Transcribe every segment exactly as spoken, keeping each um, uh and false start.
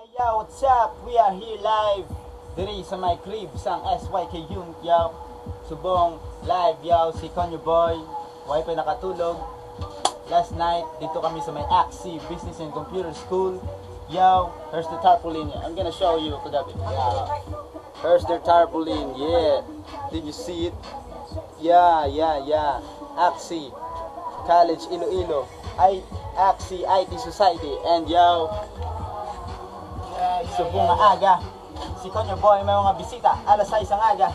Yo, what's up? We are here live diri sa my crib sang S Y K Unit, yo. Subong live, yo, si Konyo Boy. Way pa nakatulog. Last night, dito kami sa may Axie Business and Computer School. Yo, here's the tarpaulin. I'm gonna show you kagabi. Yeah. Here's the tarpaulin, yeah. Did you see it? Yeah, yeah, yeah. Axie College Iloilo. I, Axie I T Society. And yo, subong nga aga. Si Konyo Boy may mga bisita. Alas sais ang aga.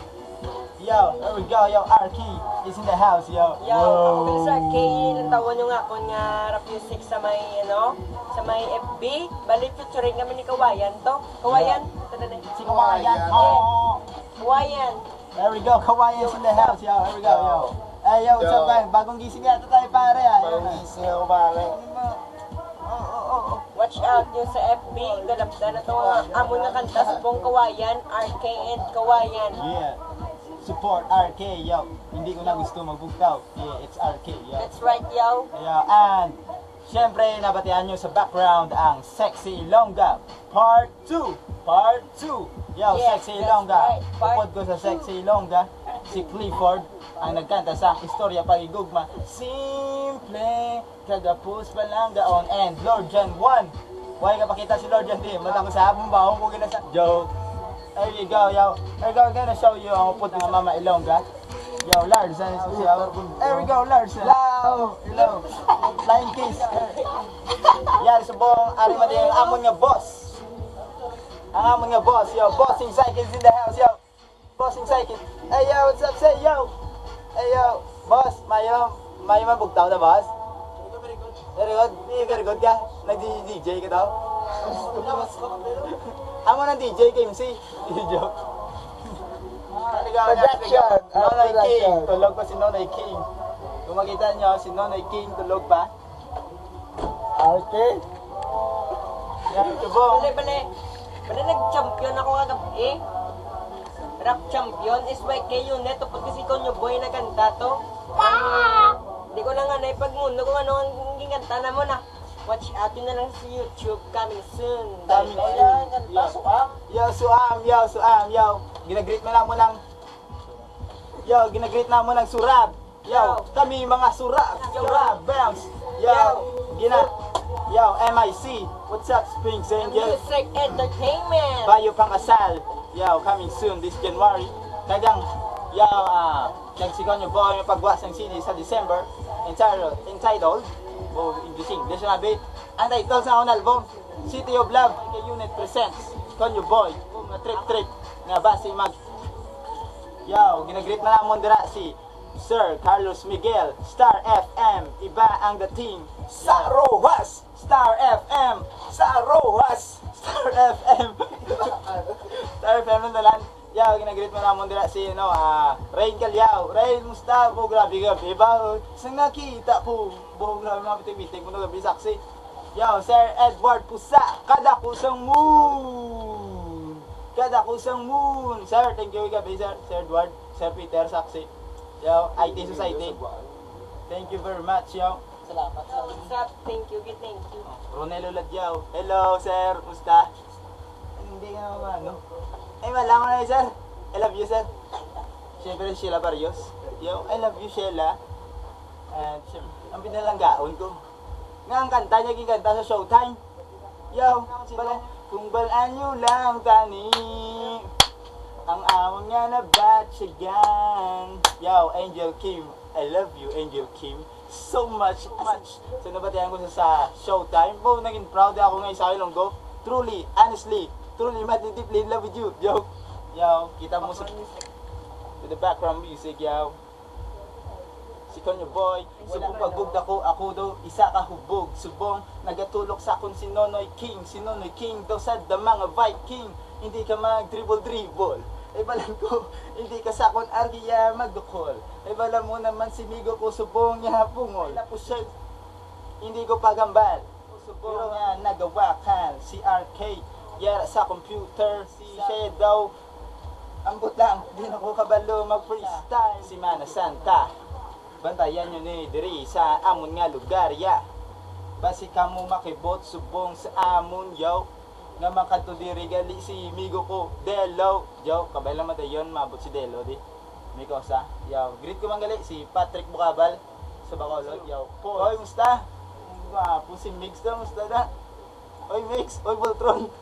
Yo, there we go. Yo, R K is in the house, yo. Yo, ako pala si R K. Ilang taon nyo nga akon nga rap music sa may, ano, sa may F B. Bali, featuring kami ni Kawayan to. Kawayan, ito na na. Si Kawayan. Oh. Kawayan. There we go. Kawayan is in the house, yo. Here we go, yo. Hey, yo, what's up, guys? Bagong gising yata tayo, pare, ah. Bagong gising ako, pare. Oh, oh, oh, oh. Watch out nyo sa F B, galapdan na to nga amon nga kanta, Subong Kawayan, R K and Kawayan. Yeah. Support R K, yo. Hindi ko na gusto magbugtaw. Yeah, it's R K, yo. That's right, yo. Yeah, and syempre, nabatian nyo sa background ang Sexy Ilongga Part two. Part two. Yo, yes, Sexy Ilongga. Right. Part two. Upod ko sa Sexy Ilongga, si Clifford ang nagkanta sa istorya pagigugma. Simple. Kagapos pa lang gaon and Lord John one. Why ka pakita si Lord John? Di, matang sa hapon ba? Ako ko ginasa. Joke. There you go, yo. There you go, I'm gonna show you ang upod nga Mama Ilongga. Yo, Lars, ano siya? There we go, Lars. Hello, hello. Flying kiss. Yari subong, ari man din ang amon nga boss. Ang amon nga boss, yo. Bossing Psychics in the house, yo. Bossing Psychic. Hey, yo, what's up, say, yo? Hey, yo, boss, mayo, mayo man bugtaw na, boss? Very good. Eh, very good ka? Nag-D J ka daw? Amo ng D J ka, M C. Joke. Production, ah, Nonoy King. Production. Tulog pa si Nonoy King. Kung makita nyo, si Nonoy King, tulog pa. Okay. Yan, subong. Bale, bale. Bale, nag-champion ako kagabi. Rap champion, S Y K Unit, tupod ko si Konyo Boy nagkanta to. Ang, di ko lang anay pagmuno kung ano ang ginkanta na mo na. Watch out, yun na lang sa YouTube, coming soon. Coming soon. Ayan, kanta, yeah. Suam. Yo, suam, yo, suam, yo. Ginagreet mo lang mo lang. Yo, ginagreet na mo ng Surab. Yo, yo. Kami mga Surab, yo. Surab Bands. Yo, yo. Gina-, yo, M I C. What's up, Springs Angel? Music Entertainment. Bayo Pang Asal. Yo, coming soon this January. Kagang, yo, ah, nagsigaw nyo po yung pagwa sang C D sa December. Entitled, entitled, oh, English, English na, be. Ang title sa akong album, City of Love, K Unit presents Konyo Boy, nga trip-trip, nga basi mag Yo, ginagreet na namon dira si Sir Carlos Miguel, Star F M, iba ang dating sa Roxas, Star F M, sa Roxas, Star F M. Star F M ng dalan. Yo, ginagreet mo namon dira si, no, ah, Rain Callao. Rain, musta po? Grabe, grabe ba? Sang nakita ko, buhok, grabe, mga pitik-pitik mo na gabi, saksi. Yo, Sir Edward Pusa, kada kusang moon. Kada kusang moon. Sir, thank you gabi, sir. Sir Edward, Sir Peter, saksi. Yo, I T Society. Thank you very much, yo. Salamat, salamat. What's up? Thank you, thank you. Ronelo Ladiao. Hello, sir. Musta? Hindi nga naman, no? Ay, wala ko na, sir. I love you, sir. Siyempre, Sheila Barrios. Yo, I love you, Sheila. And, siyempre, ang pinalanggaon ko. Nga ang kanta niya ginkanta sa Showtime. Yo, bala, kung balaan nyo lang tani ang amon nga nabatyagan. Yo, Angel Kim, I love you, Angel Kim, so much, much. So, nabatian ko sa, sa Showtime. Bo, naging proud ako nga isa Ilonggo. Truly, honestly, truly, madly, deeply in love with you. Yo, yo, kita mo sa, to the background music, yo. Si Konyo Boy, subong pagbugda ko, ako daw isa ka hubog. Subong nagatulok sa akon si Nonoy King. Si Nonoy King daw sad da mga Viking. Hindi ka mag-dribble-dribble. Ay balan ko, hindi ka sa akon area magdukol. Ay balan mo naman si migo ko, subong niya pungol. Tapos siya, hindi ko pagambal. Subong niya nagawakan si R K. Yara sa computer, si Shadow. Ambot lang, di na ko kabalo mag-freestyle. Semana Santa, bantayan nyo ni diri sa amon nga lugar, ya. Basi kamo makibot subong sa amon, yo. Nga makadto diri gali si migo ko, Delo. Yo, kabay lang madayon, maabot si Delo di. May kosa. Yo, greet ko man gali si Patrick Bukabal sa Bacolod. Yo, po. Oy, musta? Gwapo si Migs to, musta na? Oy, Migs, oy, Voltron.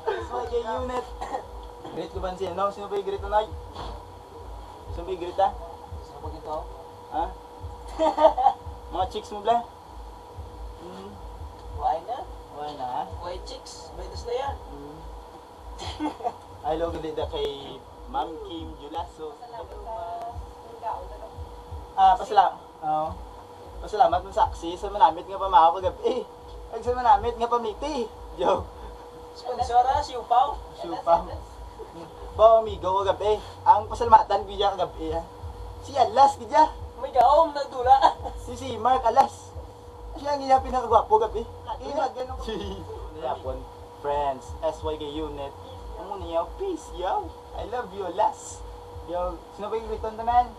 S Y K unit. Greet ko man si ano? Sino ba yung greet na, Nay? Sino ba yung greet, ha? Sino ba ito? Ha? Mga chicks mo, bla? Hmm. Why na? Why na? Why chicks? May gusto yan. Hmm. Ay, lo, gali da kay Ma'am Kim Julaso. Ah, pasala-, oh. Pasalamat mo saksi sa manamit nga pamahaw kagabi. Ay, sa manamit nga pamiti. Yo. Sponsor, ah, siupaw. Siupaw. Ba, amigo, kagabi. Ang pasalamatan ko iya kagabi, ha. Si Alas, gidya. May gaom, nagdula. Si, si Mark Alas. Siya ang iya pinakagwapo gabi. Imag, ano? Si, Yapon. Friends, S Y K unit. Amo niya, peace, yo. I love you, Alas. Yo, sino ba yung greeton to, man?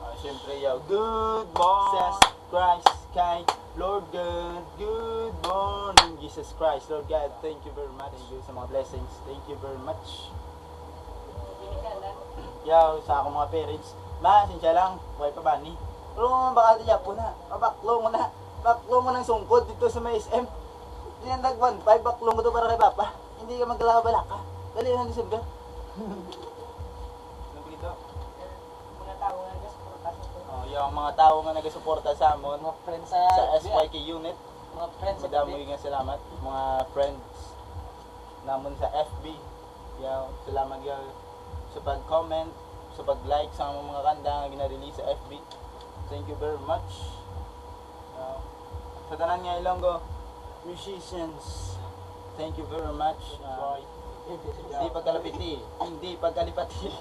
Ah, siyempre, yo. Good morning, Jesus Christ, kay Lord God. Good morning, Jesus Christ. Lord God, thank you very much. Thank you sa mga blessings. Thank you very much. Yo, sa akong mga parents, ma, sinsya lang, way pa ba ni? Pero baka di po na, pabaklo mo na. Baklo mo ng sungkod dito sa may S M. Di na nag one five, baklo mo to para kay Papa. Hindi ka magkalakabalaka. Dali na, December. Mga tao nga nagasuporta sa ato. Oh, yung mga tao nga nagasuporta sa amon. Mga friends sa, sa S Y K unit. Mga friends sa Madamo nga salamat. Mga friends namon sa F B. Yaw, salamat yaw sa pag-comment, sa pag-like sa among mga kanta nga gina-release sa F B. Thank you very much. Yaw, sa tanan nga Ilonggo musicians, thank you very much. Ah, hindi pagkalapiti, hindi pagkalipati.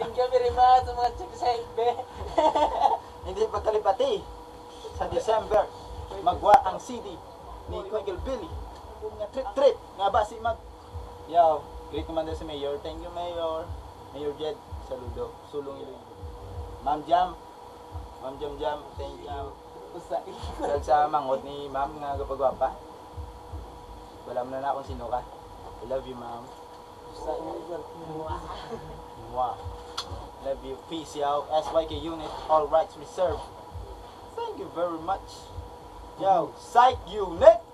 Thank you very much sa mga chicks sa F B. Hindi pagkalipati. Sa December, magwa ang C D ni Twinkle Billy nga Trip Trip nga basi mag Yo, greet naman daw si Mayor. Thank you, Mayor. Mayor Jed, saludo. Sulong Iloilo. Ma'am Jam, Ma'am Jam Jam, thank you. Usa. Dahil sa manghod ni Ma'am nga gapagwapa. Wala mo na na kung sino ka. I love you, Ma'am. Usa. Mwah. Love you. Peace, yo. S Y K unit, all rights reserved. Thank you very much. Yo, Psych unit!